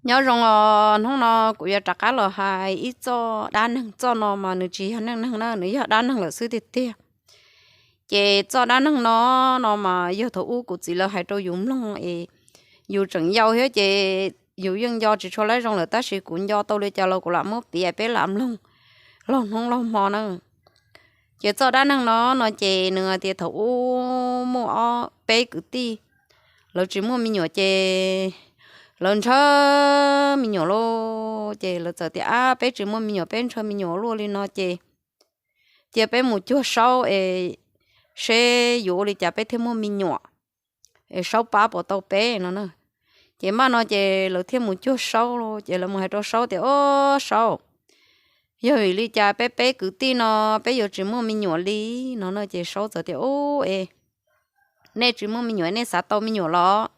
Nyob zoo os, hnub no kuv yuav rov qab los hais ib txoj dab neeg. Txoj no mas nws tsis yog neej neeg na, nws yog dab neeg lawm xwb tiag tiag. Ces txoj dab neeg no, no mas yog thaum ub kuv txiv lawv hais rau yus mloog es yus tseem yau thiab ces yus yeej nco tsis tshua laib zoo lawm, tab sis kuv nco tau li cas los kuv lam muab piav peb lam mloog laug hnub laug hmo na. Ces txoj dab neeg no, no ces nws tias thaum ub muaj ob peb kwv tij, lawv tsis muaj me nyuam ces lawv ntshaw me nyuam lauj. Ces lawv txawm tias, ab, peb tsis muaj me nyuam, peb ntshaw me nyuam luaj li no ces cia peb mus cuag Saub es seb yuav ua li cas peb thiaj muaj me nyuam, es Saub pab puas tau peb no na. Ces npaj no ces lawv thiaj mus cuag Saub lauj. Ces lawv mus hais rau Saub tias, o, Saub, yog vim li cas peb peb kwv tij no peb yuav tsis muaj me nyuam li no na? Ces Saub txawm tias, u, es nej tsis muaj me nyuam nej xav tau me nyuam los?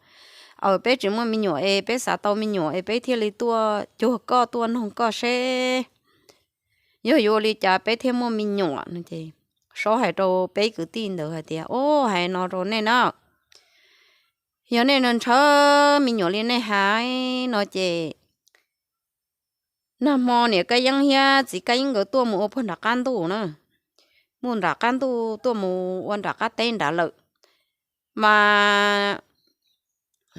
Aws, peb tsis muaj me nyuam es peb xav tau me nyuam es peb thiaj li tuaj cuag koj tuaj noog koj seb yog yuav ua li cas peb thiaj muaj me nyuam no. Ces Saub hais rau peb kwv tij ntawd hais tias, u, hais no rau nej na, yog nej ntshaw me nyuam li nej hais no ces nag hmo niam Kab Yeeb thiab txiv Kab Yeeb nkawd tuaj mus ua puag nram qab ntuj na, mus nram qab ntuj tuaj mus ua nram qab teb nrad lawm, mas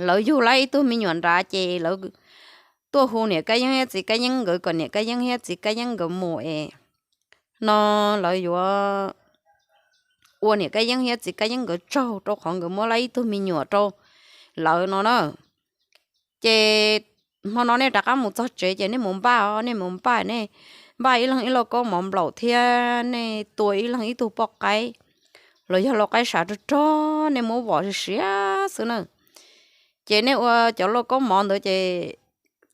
lawv yug lawv ib tug me nyuam nrad ces lawv tuaj hu niam Kab Yeeb thiab txiv Kab Yeeb nkawd kom niam Kab Yeeb thiab txiv Kab Yeeb nkawd mus es no lawv yuav ua niam Kab Yeeb thiab txiv Kab Yeeb nkawd tsaug rau qhov nkawd muab lawv ib tug me nyuam rau lawv no na. Ces hmo no nej rov qab mus txog tsev ces nej mus npaj, nej mus npaj, nej npaj ib leeg ib lauj kaub mov nplaum thiab nej tua ib leeg ib tug poj qaib los yog lau qaib sav rog rog, nej muab vom siav siav xwb na. Ces nej ua cov lauj kaub mov ntawd ces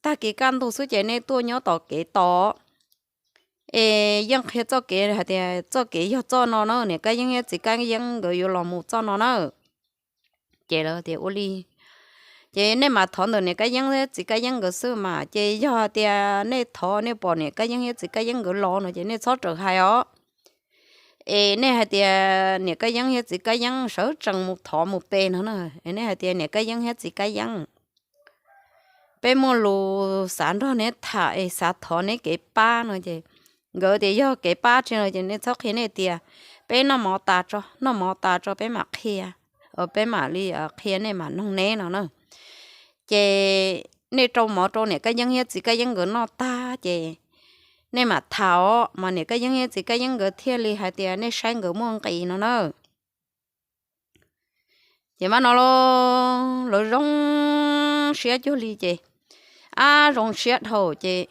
tag kis kaj ntug xwb ces nej tuaj nyob tom kev tos es yeej qhia txoj kev hais tias txoj kev yog txoj no na, niam Kab Yeeb thiab txiv Kab Yeeb nkawd yuav los mus txoj no na. Ces lawv tias, ua li, ces nej mam thov ntawm niam Kab Yeeb thiab txiv Kab Yeeb nkawd xwb mas. Ces yog hais tias nej thov nej pom niam Kab Yeeb thiab txiv Kab Yeeb nkawd los no ces nej txhob rawm hais os. Es nej hais tias niam Kab Yeeb thiab txiv Kab Yeeb sawv tsees mus thov mus pe no na, nej hais tias niam Kab Yeeb thiab txiv Kab Yeeb, peb muaj lus xav nrog neb tham es xav thov neb kev pab no. Ces nkawd tias yog kev pab tsi no ces nej txhob qhia, nej tias peb noj mov tas tso, noj mov tas tso peb mam qhia, peb mam li qhia nej mam noog neb no na. Ces nej rau mov rau niam Kab Yeeb thiab txiv Kab Yeeb nkawd noj tag ces nej mam tham os, mas niam Kab Yeeb thiab txiv Kab Yeeb nkawd thiaj li hais tias nej saib nkawd muaj nqis no na. Ces mam no lawv zoo siab cuag li ces ab zoo siab dhau ces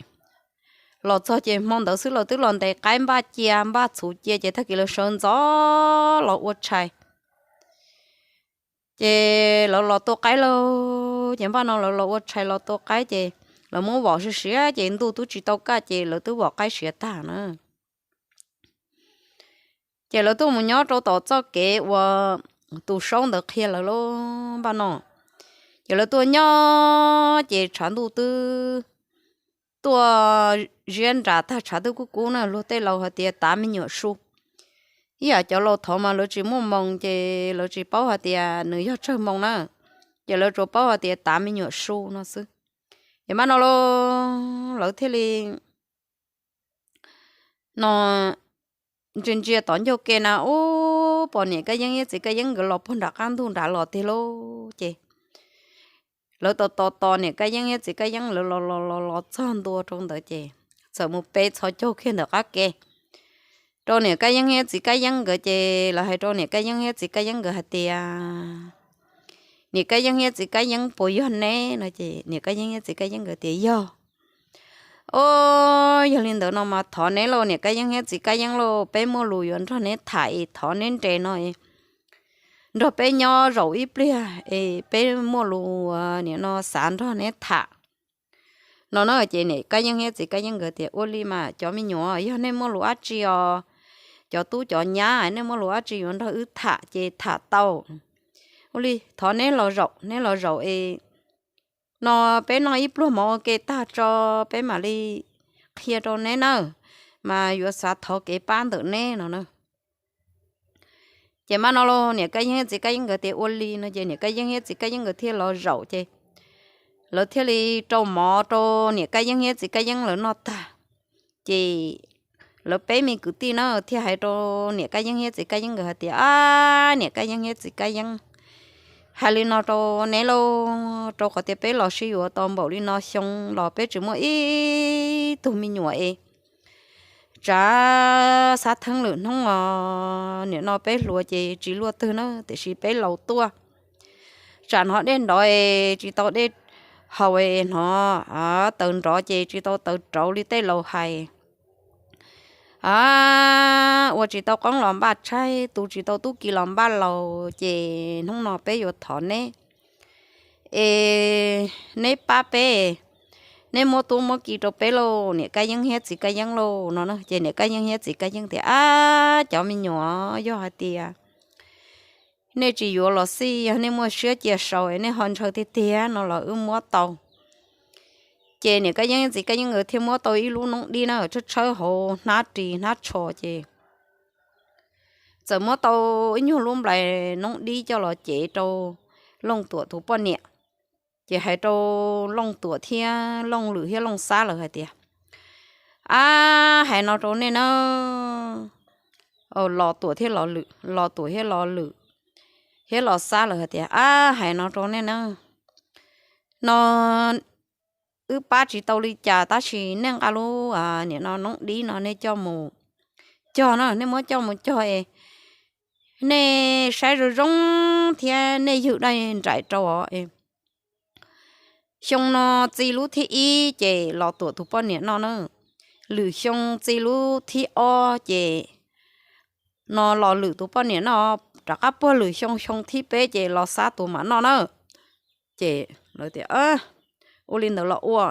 los txog ces hmo ntawd xwb lawv twb los ntes qaib npaj cia npaj txhuv cia ces tag kis lawv sawv ntxov los ua tshais. Ces lawv los tua qaib lauj, ces npaj no lawv los ua tshais los tua qaib ces lawv muab vom siav siav ces ntuj twb tsis tau kaj ces lawv twb vom qaib siav tag na. Ces lawv tuaj mus nyob rau tom txoj kev uas tus Saub ntawd qhia lawv lub npaj no. Ces lawv tuaj nyob ces tshav ntuj twb tuaj ziab nras tag, tshav twb kub kub na, luag tej laus hais tias tav me nyuam su. Ib yam cov laus thov mas lawv tsis muaj moos ces lawv tsis paub hais tias nws yog tsawg moos na, ces lawv tsuas paub hais tias tav me nyuam su no xwb. Ces mam no lawv thiaj li no ntsia ntsia tom ncauj ke na ub pom niam Kab Yeeb thiab txiv Kab Yeeb nkawd los puag nram qab ntug nrad los tiag lauj. Ces lawv tos tos tos niam Kab Yeeb thiab txiv Kab Yeeb lawv los los los los txog ntua rau ntawd ces txawm mus pe txhos caug kiag ntawm qab ke rau niam Kab Yeeb thiab txiv Kab Yeeb nkawd. Ces lawv hais rau niam Kab Yeeb thiab txiv Kab Yeeb nkawd hais tias, niam Kab Yeeb thiab txiv Kab Yeeb puas yog neb no? Ces niam Kab Yeeb thiab txiv Kab Yeeb nkawd tias yog. O, yog li ntawd no mas thov neb lauj niam Kab Yeeb thiab txiv Kab Yeeb lauj, peb muaj lus yuav nrog neb tham es thov neb nres no nrog peb nyob zaum ib pliag es peb muaj lus nim no xav nrog neb tham no na. Ces niam Kab Yeeb thiab txiv Kab Yeeb nkawd tias ua li mas cov me nyuam, yog nej muaj lus dab tsi os, cov tub cov nyab nej muaj lus dab tsi yuav nrog wb tham ces tham tau. Ua li thov neb los zaum, neb los zaum es no peb noj ib pluag mov ua ke tag tso peb mam li qhia rau neb nawb, mas yuav xav thov kev pab ntawm neb no na. Ces mam no los niam Kab Yeeb thiab txiv Kab Yeeb nkawd tias ua li no ces niam Kab Yeeb thiab txiv Kab Yeeb nkawd thiaj los zaum ces lawv thiaj li rau mov rau niam Kab Yeeb thiab txiv Kab Yeeb lawv noj tag, ces lawv peb me kwv tij na thiaj hais rau niam Kab Yeeb thiab txiv Kab Yeeb nkawd hais tias, Ab, niam Kab Yeeb thiab txiv Kab Yeeb, hais li no rau neb lauj, rau qhov tias peb los sib yuav tau npaum li no xyoo los peb tsis muaj ib tug me nyuam es tsav xab theeb lwm hnub os, nim no peb hluas ces tsis luaj twg na, tiam sis peb laus tuaj, tsam hnov dej nrov es tsis tau dej haus, hnov taws nrov ces tsis tau taws rauv li tej laus hais, a, ua tsis tau qoob los npaj tshaib, tu tsis tau tub ki los npaj laus, ces hnub no peb yuav thov neb es neb pab peb, neb muab tub muab ki rau peb lauj, niam Kab Yeeb thiab txiv Kab Yeeb lauj no. Ces niam Kab Yeeb thiab txiv Kab Yeeb tias, Ab, cov me nyuam, yog hais tias nej tsis yuav los xij, yog nej muaj siab cia sau nej ho ntshaw tiag tiag no los wb muab tau. Ces niam Kab Yeeb txiv Kab Yeeb nkawd thiaj muab tau ib lub noob dib na, tshawb tshawb hauv hnab ris hnab tsho ces txawm muab tau ib nyuag lub nplais noob dib coj los cev rau Looj Tuam tus poj niam. Ces hais rau Looj Tuam thiab Looj Lwm thiab Looj Xab lawm hais tias, Ab, hais no rau nej na, Los Tuam thiab Los Lwm, Los Tuam thiab Los Lwm thiab Los Xab lawm hais tias, Ab, hais no rau nej na, no wb pab tsis tau li cas tab sis nej nqa lub, nim no noob dib no nej coj mus cog na, nej muab coj mus cog es nej saib zoo zoo thiab nej ywg daj nraim rau os. Xyoo no txi lub thib ib ces Los Tuam tus poj niam noj na, lwm xyoo txi lub thib ob ces no Los Lwm tus poj niam noj, rov qab puag lwm xyoo, xyoo thib peb ces Los Xab tus mam noj na. Ces lawv tias, Ua li ntawd los ua.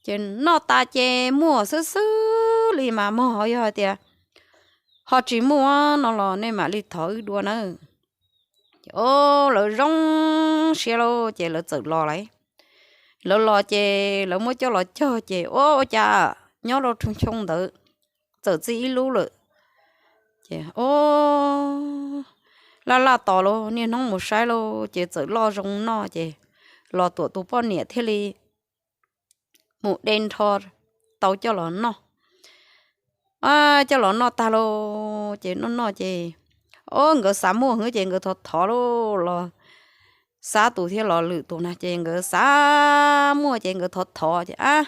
Ces noj tas ces muaj xwb xwb li mas mog, yog hais tias ho tsis muaj no los nej mam li thov wb dua na. Ces o, lawv zoo siab lauj ces lawv txawm los lawm. Lawv los ces lawv muab coj los cog ces ua ua cas nyob rau rau xyoo ntawd txawm txi ib lub lawm. Ces o, laj laj tos lauj, niaj hnub mus saib lauj ces txawm loj zoo noj ces Los Tuam tus poj niam thiaj li mus de nrho tau coj los noj. Coj los noj tag lauj ces noj noj ces o, nkawd xav muaj hwv ces nkawd thov thov lauj, Los Xab tus thiab Los Lwm tus na ces nkawd xav muaj ces nkawd thov thov ces, Ab,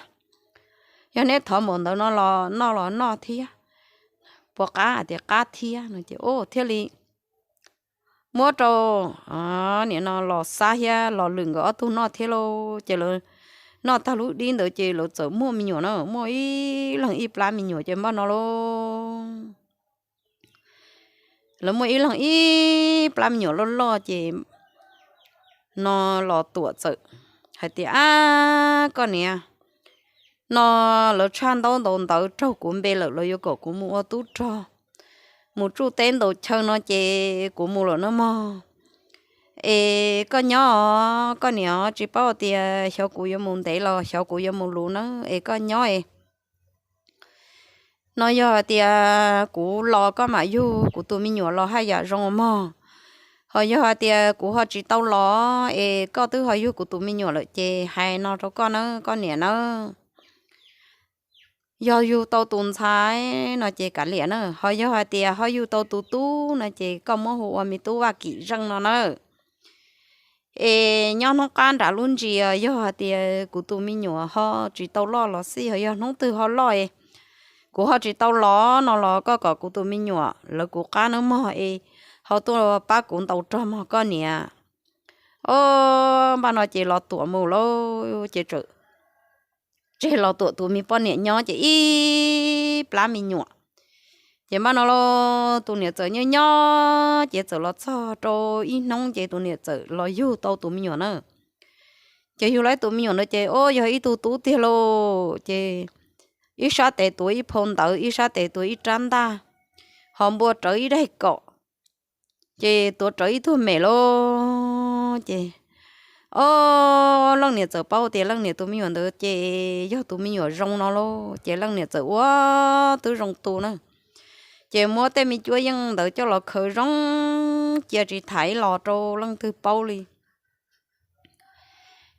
yog neb thov npaum ntawd no los noj los noj thiab, puas qab? Tias qab thiab no ces o, thiaj li muab rau nim no Los Xab thiab Los Lwm nkawd ob tug noj thiab lauj. Ces lawv noj tag lub dib ntawd ces lawv txawm muaj me nyuam na, muaj ib leeg ib plab me nyuam ces npaj no lauj. Lawv muaj ib leeg ib plab me nyuam loj loj ces no Los Tuam txawm hais tias, Ab, koj niam, no lawv tshaj ntaub ntaus ntawv raug kuv npe lawm, lawv yuav kom kuv mus ua tub rog, mus tsuj teb ntaus chaw no ces kuv mus lawm nawb mog. Es koj nyob, koj niam, tsis paub tias xyov kuv yuav mus ntev los xyov kuv yuav mus luv nawb, es koj nyob es no yog hais tias kuv los koj mam yug kuv tus me nyuam los haj yam zoo mog. Ho yog hais tias kuv ho tsis tau los es koj twb ho yug kuv tus me nyuam lawm ces hais no rau koj nawb koj niam nawb, yog yug tau tus ntxhais no ces kav liam na, ho yog hais tias ho yug tau tus tub no ces koj muab hu ua me tub Vaj Kim Zeej no nawb. Es nyob hnub qab nram lub ntsis yog hais tias kuv tus me nyuam ho tsis tau loj los xij, ho yog hnub twg ho loj es kuv ho tsis tau los no los koj kom kuv tus me nyuam lawv kuv qab nawb mog, es ho tuaj pab kuv ntaus rog mog koj niam. O, npaj no ces Los Tuam mus lauj, ces tseg Los Tuam tus me poj niam nyob ces ib plab me nyuam. Ces npaj no los tus niam txawm nyob nyob ces txawm los txog rau ib hnub ces tus niam txawm los yug tau tus me nyuam na. Ces yug tau tus me nyuam na ces o, yog ib tug tub tiag lauj, ces ib sab tes tuav ib phau ntawv, ib sab tes tuav ib rab ntaj, ho npua rawv ib daig kaum, ces tuav rawv ib tug mem lauj. Ces o, leej niam txawm paub tias leej niam tus me nyuam ntawd ces yog tus me nyuam zoo no lauj, ces leej niam txawm ua tib zoo tu na, ces muab tej me cuab yeej ntawd coj los khaws zoo cia tsis tham ib los rau leej twg paub li.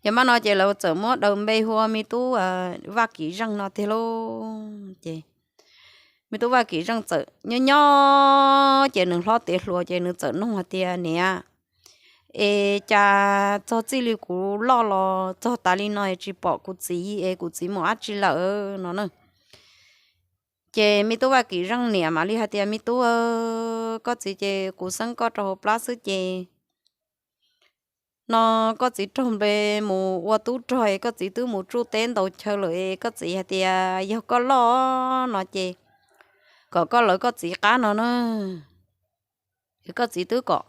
Ces mam no ces lawv txawm muab daws npe hu ua me tub Vaj Kim Zeej no tiag lauj. Ces me tub Vaj Kim Zeej txawm nyob nyob ces nws hlob tiav hluas ces nws txawm nug hais tias, Niam, es cas txog txij li kuv loj los txog tas li no es tsis pom kuv txiv es kuv txiv mus dab tsi lawm no na? Ces me tub Vaj Kim Zeej niam mam li hais tias, Me tub, koj txiv ces kuv xeeb koj rau hauv plab xwb ces no koj txiv raug npe mus ua tub rog es koj txiv twb mus tsuj teb ntaus chaw lawm es koj txiv hais tias yog koj loj no ces kom koj lawv koj txiv qab no na. Es koj txiv twb kom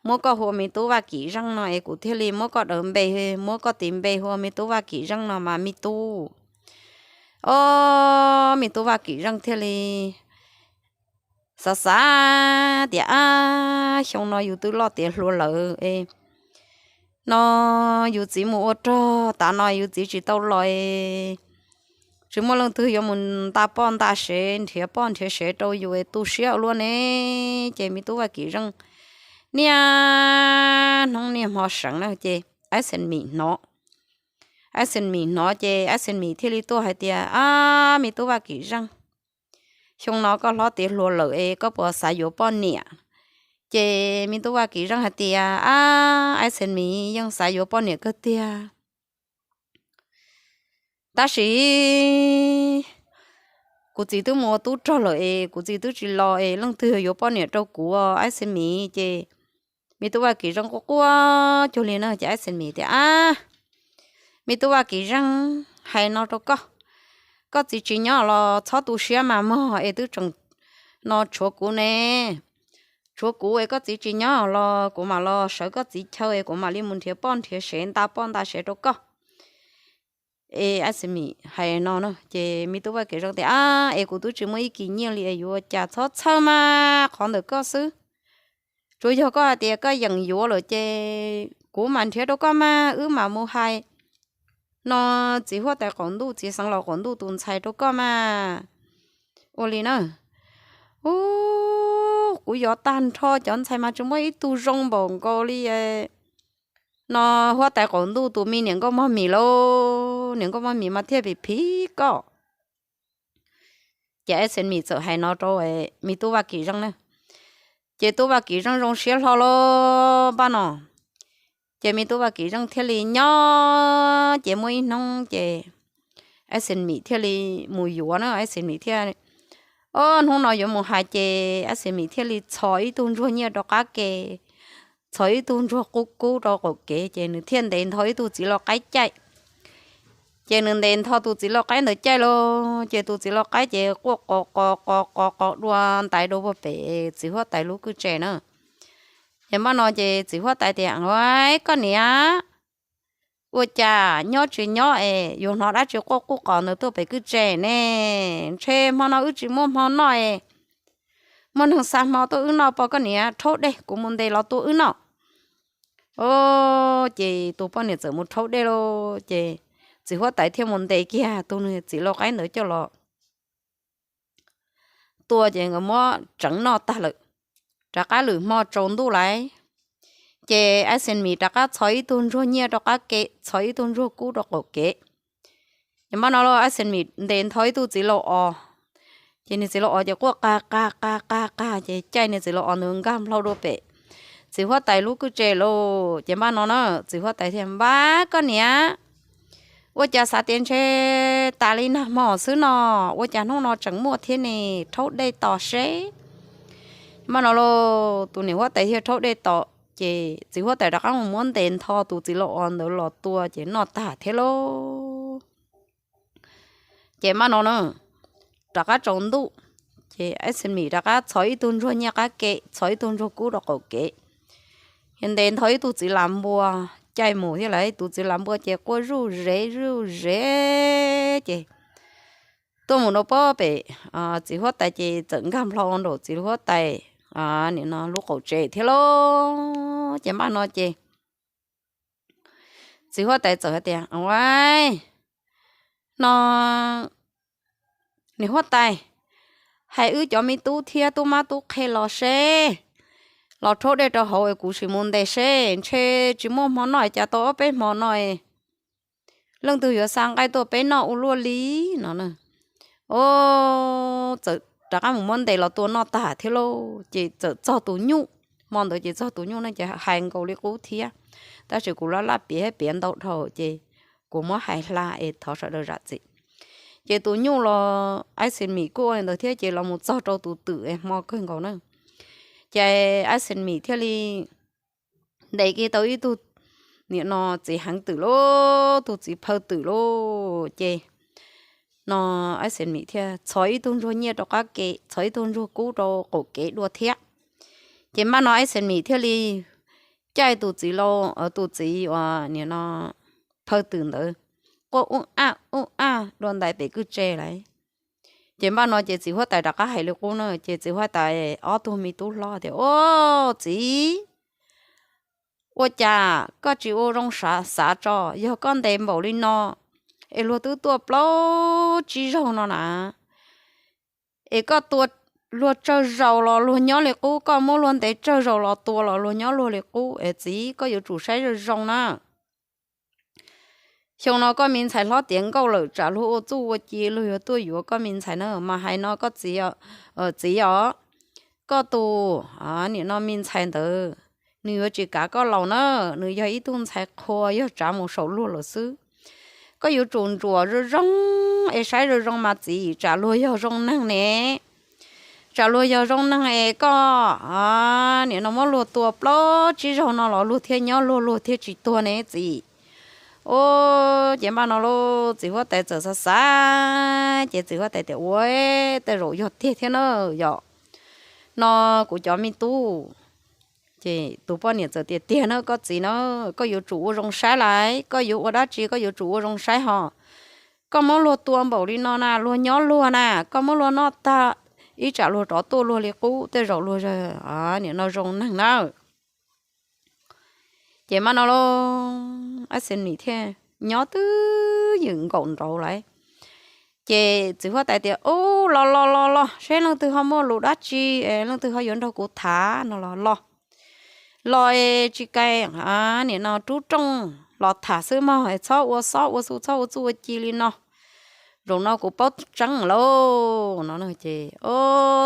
muab koj hu ua me tub Vaj Kim Zeej no es kuv thiaj li muab koj daws npe, muab koj tis npe hu ua me tub Vaj Kim Zeej no mas me tub. Ob, me tub Vaj Kim Zeej thiaj li xav xav tias, Ab, xyoo no yus twb loj tiav hluas lawm es no yus txiv mus ua rog, tav no yus txiv tsis tau los es tsis muaj leej twg yuav mus nta poj nta sev, nrhiav poj nrhiav sev rau yus es tu siab ua luaj ne. Ces me tub Vaj Kim Zeej niaj hnub niaj hmo seev na ces Ab Xees Mim hnov. Ab Xees Mim hnov ces Ab Xees Mim thiaj li tuaj hais tias, Ab, me tub Vaj Kim Zeej, xyoo no koj hlob tiav hluas lawm es koj puas xav yuav poj niam? Ces me tub Vaj Kim Zeej hais tias, Ab, Ab Xees Mim, yeej xav yuav poj niam kawg tiag. Tab sis kuv txiv twb mus ua tub rog lawm es kuv txiv twb tsis los es leej twg yuav poj niam rau kuv, Ab Xees Mim? Ces me tub Vaj Kim Zeej quaj quaj cuag li na ces Ab Xees Mim tias, Ab, me tub Vaj Kim Zeej, hais no rau koj, koj txiv tsis nyob los txhob tu siab mas mog es twb tseem no tshuav kuv ne. Tshuav kuv es koj txiv tsis nyob los kuv mam los sawv koj txiv chaw es kuv mam li mus nrhiav poj nrhiav sev nta poj nta sev rau koj. Es Ab Xees Mim hais no na ces me tub Vaj Kim Zeej tias, Ab, es kuv twb tsis muaj ib kis nyiaj li es yuav ua cas, txhob txhawj mas, qhov ntawm koj xwb. Tsuas yog koj hais tias koj yeem yuav lawm ces kuv mam nrhiav rau koj mas, wb mam mus hais no txiv huab tais qaum ntuj, txiv xeev laus qaum ntuj tus ntxhais rau koj mas. Ua li na, ub, kuv yuav tag nrho cov ntxhais mas tsis muaj ib tug zoo npaum nkaus li no huab tais qaum ntuj tus me niam nkauj mog mis lauj, niam nkauj mog mis mas thiaj pim phiv koj. Ces Ab Xees Mim txawm hais no rau me tub Vaj Kim Zeej na. Ces tub Vaj Kim Zeej zoo siab hlo lawm npaj no. Ces me tub Vaj Kim Zeej thiaj li nyob ces muaj ib hnub ces Ab Xees Mim thiaj li mus yuav na, Ab Xees Mim thiaj, ob, hnub no yuav mus hais ces Ab Xees Mim thiaj li txhos ib tug ntsuag nyiaj rau qab ke, txhos ib tug ntsuag qub kub rau qaum kev ces nws thiaj ntes ntho ib tug txiv lau qaib caij. Ces nws ntes ntho tus txiv lau qaib ntawd caij lauj, ces tus txiv lau qaib ces quaj qos qos qos qos qos dua ntais dua puag pem txiv huab tais lub kwj tse na. Ces npaj no ces txiv huab tais tias, Koj niam, ua cas nyob tsis nyob es yuav hnov dab tsi quaj quj qos ntawd tuaj pem kwj tse ne? Ntshe hmo no wb tsis muaj hmo noj es muaj neeg xa hmo tuaj wb noj pob. Koj niam, rhaub dej, kuv mus ntes los tua wb noj. Ces tus poj niam txawm mus rhaub dej lauj, ces txiv huab tais thiaj mus ntes kiag tus txiv lau qaib ntawd coj los tua ces nkawd muab tseev noj tag lawm. Rov qab lwm hmo tsaus ntuj lawm, ces Ab Xees Mim rov qab txhos ib tug ntsuag nyiaj rau qab ke, txhos ib tug ntsuag kub rau qaum kev. Ces npaj no los Ab Xees Mim ntes ntho ib tug txiv lau os. Ces niag txiv lau os ces quaj qas qas qas qas qas ces caij niag txiv lau os ntawd nkag nplho dua pem txiv huab tais lub kwj tse lauj. Ces npaj no na txiv huab tais thiaj, Npab, koj niam, ua cas xav tias ntshe tas li nag hmo xwb no, ua cas hnub no tseem muaj thiab ne? Rhaub dej tos seb. Npaj no los tus niam huab tais thiaj rhaub dej tos, ces txiv huab tais rov qab mus muab ntes ntho tus txiv lau os ntawd los tua ces noj tag thiab lauj. Ces npaj no na rov qab tsaus ntuj, ces Ab Xees Mim rov qab txhos ib tug ntsuag nyiaj qab ke, txhos ib tug ntsuag kub rau qaum kev, ntes ntho ib tug txiv las npua caij mus thiab lawm. Tus txiv las npua ces quaj zuj zus zuj zus ces tuaj mus rau pob pem txiv huab tais ces txawm nkag nplho nraum txiv huab tais nim no lub qaum tsev thiab lauj. Ces npaj no ces txiv huab tais txawm hais tias, Ua no niam huab tais, hais wb cov me tub thiab tub mab tub qhe los seb, los rhaub dej rau hauv es kuv sim mus ntes seb, ntshe tsis muaj hmo noj cas tau ob peb hmo no es leej twg yuav xa nqaij tuaj peb noj ua luaj li no na. O, txawm rov qab mus muab ntes los tua noj tag thiab lauj, ces txawm txog tus nyuj. Hmo ntawd ces txog tus nyuj no ces hais nkaus li qub thiab, tab sis kuv laj laj piav piav ntau dhau ces kuv muab hais hla es thov sawv daws zam txim. Ces tus nyuj los Ais Xes Mis kuj ua li ntawd thiab ces los mus txog rau tus twm es hmo kawg nkaus na. Ces Ais Xes Mis thiaj li ntes kiag tau ib tug, nim no txiv heev twm lauj, tug txiv phaw twm lauj. Ces no Ais Xes Mis thiaj txhos ib tug ntsuag nyiaj rau qab kev, txhos ib tug ntsuag kub rau qaum kev dua thiab. Ces npaj no Ais Xes Mis thiaj li caij tus txiv lau, tus txiv uas nim no phaw twm ntawd quaj ub ab ub ab dua ntais pem kwj tse lawm. Ces npaj no ces txiv huab tais rov qab hais li qub na, ces txiv huab tais ob tug me tub hlob tias, Au, txiv, ua cas koj tsis ua zoo xav tso, yog koj ntes npaum li no es luag twb tuaj plaub tsib zaug no na, es koj tua luag tsawg zaus los luag nyob li qub, koj muab luag ntes tsawg zaus los tua los luag nyob luag li qub es txiv, koj yuav tsum saib zoo zoo na. Xyoo no koj me ntxhais hlob tiav nkauj lawm, tsam luag ua txuj ua ci luag yuav tuaj yuav koj me ntxhais na. Mas hais no koj txiv, txiv os, koj tus, nim no me ntxhais ntawd nws yuav tsis kav koj laus na, nws yog ib tug ntxhais qhua yog tsav mus saum luag lawm xwb. Koj yuav tsum ntsuam zoo zoo es saib zoo zoo mas txiv, tsam luag yog zoo neeg ne, tsam luag yog zoo neeg es koj nim no muab luag tua plaub tsib zaug no los luag thiaj nyob luag, luag thiaj tsis tuag ne txiv. Au, ces npaj no lauj, txiv huab tais txawm xav xav ces txiv huab tais tias, Ua, tej zaum yog tiag thiab na, yog no kuv cov me tub. Ces tus poj niam txawm tias, Tiag na koj txiv na, koj yuav tsum ua zoo saib lawm, koj yuav ua dab tsi koj yuav tsum ua zoo saib ho. Koj muab luag tua npaum li no na luag nyob luag na, koj muab luag noj tag ib tsam luag rov tuaj luag li qub, tej zaum luag nim no zoo neeg na. Ces npaj no lauj, Ais Xes Mis thiaj nyob twb ywm nkaum nraud lawm. Ces txiv huab tais tias, Ub, los los los los, seb leej twg ho muaj lus dab tsi, leej twg ho yuav nrog kuv tham no los los. Los es tsis kais, nim no rub rooj los tham xwb mog, txhob ua xob ua xu, txhob ua txuj ua ci li no. Zaum no kuv paub tseeb lauj no. Ces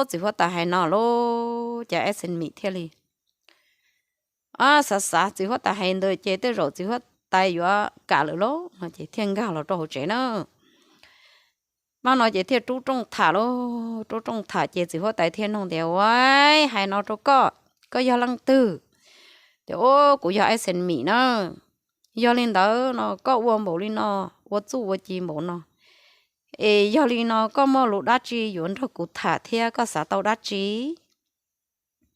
txiv huab tais hais no lauj, ces Ais Xes Mis thiaj li xav xav, txiv huab tais hais ntawd ces tej zaum txiv huab tais yuav kam lawm lauj no, ces thiaj nkag los rau hauv tsev na. Npaj no ces thiaj rub rooj tham lauj, rub rooj tham ces txiv huab tais thiaj nug tias, Ua, hais no rau koj, koj yog leej twg? Tias, Ub, kuv yog Ais Xes Mis na. Yog li ntawd no koj ua npaum li no, ua txuj ua ci npaum no, es yog li no koj muaj lus dab tsi yuav nrog kuv tham thiab koj xav tau dab tsi?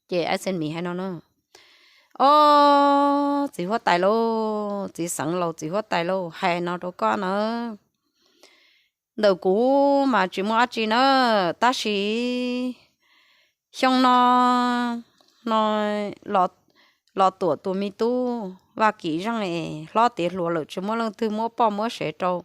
Ces Ais Xes Mis hais no na, Ob, txiv huab tais lauj, txiv xeev laus txiv huab tais lauj, hais no rau koj na, ntawm kuv mas tsis muaj dab tsi na, tab sis xyoo no, no Los Tuam tus me tub Vaj Kim Zeej es hlob tiav hluas lawm, tsis muaj leej twg muab poj muab sev rau.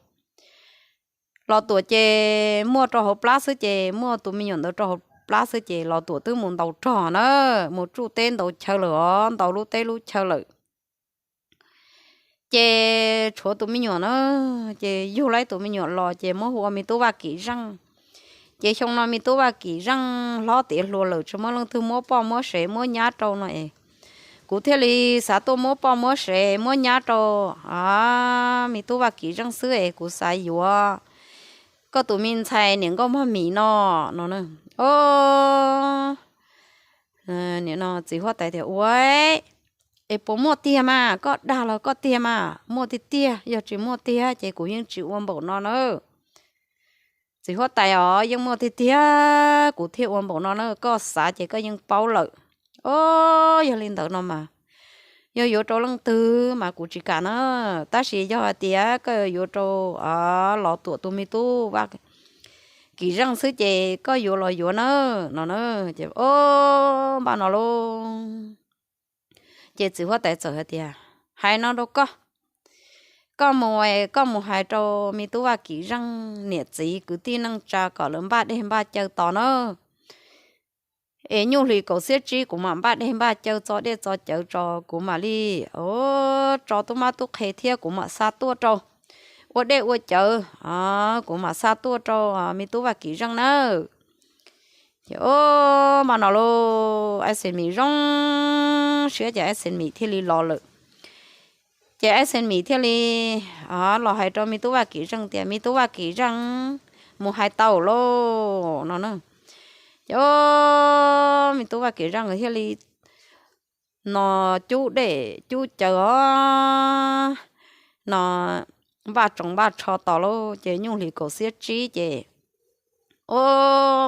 Los Tuam ces muaj rau hauv plab xwb, ces muaj tus me nyuam ntawd rau hauv plab xwb, ces Los Tuam twb mus ntaus rog na, mus tsuj teb ntaus chaw lawm os, ntaus lub teb lub chaw lawm. Ces tshuav tus me nyuam na, ces yug laib tus me nyuam los ces muab hu ua me tub Vaj Kim Zeej. Ces xyoo no me tub Vaj Kim Zeej hlob tiav hluas lawm, tsis muaj leej twg muab poj muab sev muab nyab rau no es kuv thiaj li xav tuaj muab poj muab sev muab nyab rau me tub Vaj Kim Zeej xwb es kuv xav yuav koj tus me ntxhais niam nkauj mog mis no, no. Txiv huab tais tias, Ua, es puas muaj tiag mas? Koj dag los koj tiag mas, muaj tiag tiag, yog tsis muaj tiag ces kuv yeej tsis ua npaum no na. Txiv huab tais os, yeej muaj tiag tiag kuv thiaj ua npaum no na, koj xav ces koj yeej paub lawm. Ob, yog li ntawd no mas yog yuav rau leej twg mas kuv tsis kam na, tab sis yog hais tias koj yuav rau Los Tuam tus me tub Vaj Kim Zeej xwb ces koj yuav los yuav na, no. Ces ob, npaj no lauj, ces txiv huab tais txawm hais tias, Hais no rau koj, koj mus, koj mus hais rau me tub Vaj Kim Zeej niam txiv kwv tij neej tsa kom lawv npaj dej npaj cawv tos na. Es nyuj hlis kaum xiab tsib kuv mam npaj dej npaj cawv txo dej txo cawv tso, kuv mam li tso tub mab tub qhe thiab kuv mam xa tuaj rau ua dej ua cawv, kuv mam xa tuaj rau me tub Vaj Kim Zeej nawb. Ces o, npaj no lauj, Ais Xees Mim zoo siab ces Ais Xees Mim thiaj li los lawm. Ces Ais Xees Mim thiaj li los hais rau me tub Vaj Kim Zeej tias, Me tub Vaj Kim Zeej, mus hais tau lauj no na. Ces o, me tub Vaj Kim Zeej thiaj li no cub dej cub cawv os, no npaj tsoos npaj tsho tos lauj. Ces nyuj hlis kaum xiab tsib ces o,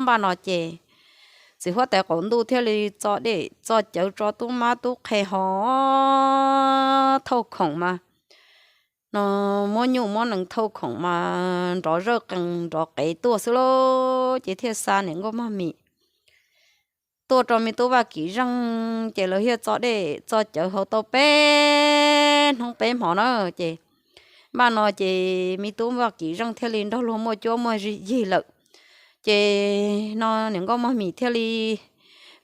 npaj no ces txiv huab tais qaum ntuj thiaj li txo dej txo cawv tso tub mab tub qhe ho thauj khoom mas, no muab nyuj muab nees thauj khoom mas nrov zawj qees nrov qees tuaj xwb lauj. Ces thiaj xa niam nkauj mog mim tuaj rau me tub Vaj Kim Zeej, ces lawv thiaj txo dej txo cawv hauv tau peb hnub peb hmo na. Ces npaj no ces me tub Vaj Kim Zeej thiaj li nrog luag muaj cuab muaj yig lawm. Ces no niam nkauj mog mim thiaj li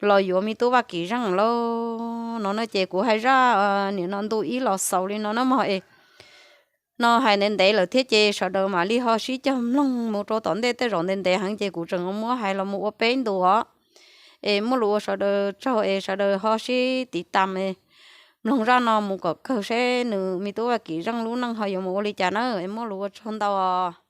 los yuav me tub Vaj Kim Zeej lauj. No no ces kuv hais zaj niam no ntu ib los xaus li no na mog es, no hais ntev ntev lawm thiab ces sawv daws mam li ho sib cog mloog mus rau tom ntej. Tej zaum ntev ntev heev ces kuv tseem muab hais los mus ua peb ntu os. Es muaj lus ua sawv daws tsaug es sawv daws ho sib tiv tas mloog zaj no mus kom kawg seb nws me tub Vaj Kim Zeej lub neej ho yuav mus ua li cas na. Es muaj lus ua tsaug ntau os.